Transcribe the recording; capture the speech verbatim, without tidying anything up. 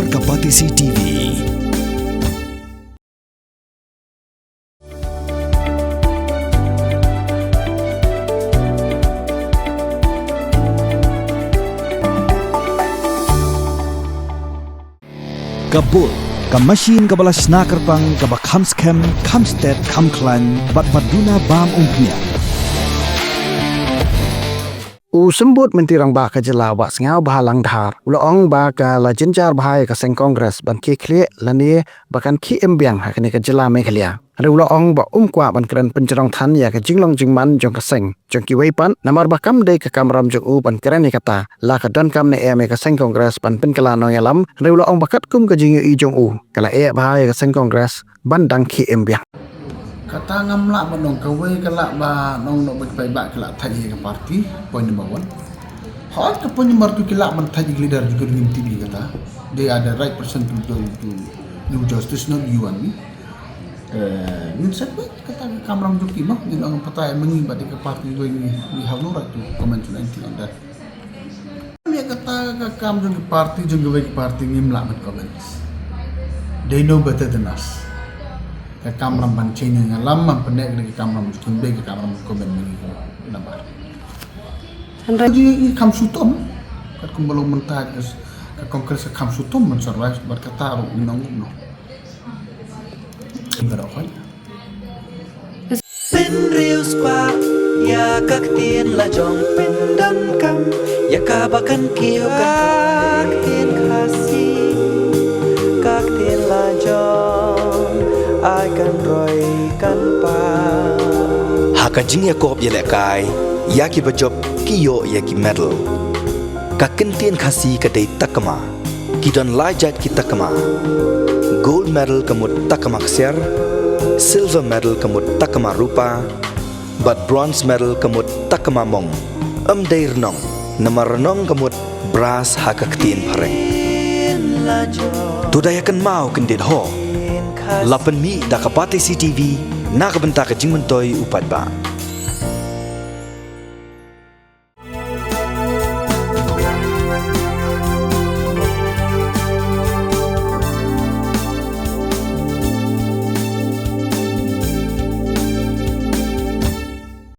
Ka Batesi T V. Ka bud, ka machine kaba la shna kyrpang, kaba kham skhem, kham stet, kham khlaiñ, bad ba duna bam umphniang. U Symbud Myntri Rangbah ka jylla Bah Sniawbhalang Dhar u la ong ba ka la jynjar bha ïa ka seng Congress ban khie khlieh lane ba kan khie im biang ha kane ka jylla Meghalaya. Hynrei u la ong ba um kwah ban kren pynjrong than ïa ka jinglong jingman jong ka seng jong kiwei pat, namar ba kam dei ka kamram jong u ban kren ïa kata. La ka donkam ne em ïa ka seng Congress ban pynkylla nongïalam, hynrei u la ong ba katkum ka jingïohi jong u, ka la eh bha ïa ka seng Congress ban dang khie im biang. Kata ngam lah ban ong, kawei ka lah ban ong, noh ba ki paidbah ki lah thait ïa ka party, point number one. Hooid, ka point number two, ki lah ban thait ïa ki leader jong ka Ri Ngim Tip ïa kata. They are the right person to, to, to do justice, not you and me. Eh, ngin set back, kata ka kamram jong ki mo, ngin ong pat ïa ma ngi bad ïa ka party, we, we, we have no right to comment on anything on that. Ïa kata ka kam jong ki party, jong kiwei ki party, ngim lah ban comment. They know better than us. Ka kamram ban change nongïalam, ban pyneh ka kamram jong ki, ym dei ka kamram ban comment ma ngi ko. Namar hynrei ngi kham sngewthuh, katkum ba long mynta ka, ka Congress ka kham sngewthuh ban survive, bad kata ruh ngi nang kumno. Ngi ka doh khoi. Pynriewspah ïa ka ktien la jong, pyndonkam ïa kaba kan kiew ka ktien Khasi, ka ktien la jong, ai kan roi kan pang. Ha ka jingïakop ïalehkai ïa kiba jop ki ïoh ïa ki medal. Ka ktien Khasi ka dei takma. Ki don lai jait ki takma. Gold medal ka mut takma ksiar, silver medal ka mut takma rupa, bad bronze medal ka mut takma mong. Ym dei rnong, namar rnong ka mut brass ha ka ktien phareng. To da ïa kynmaw kyndit ho. La pynmih da ka Batesi T V na ka bynta ka jingmyntoi u paidbah.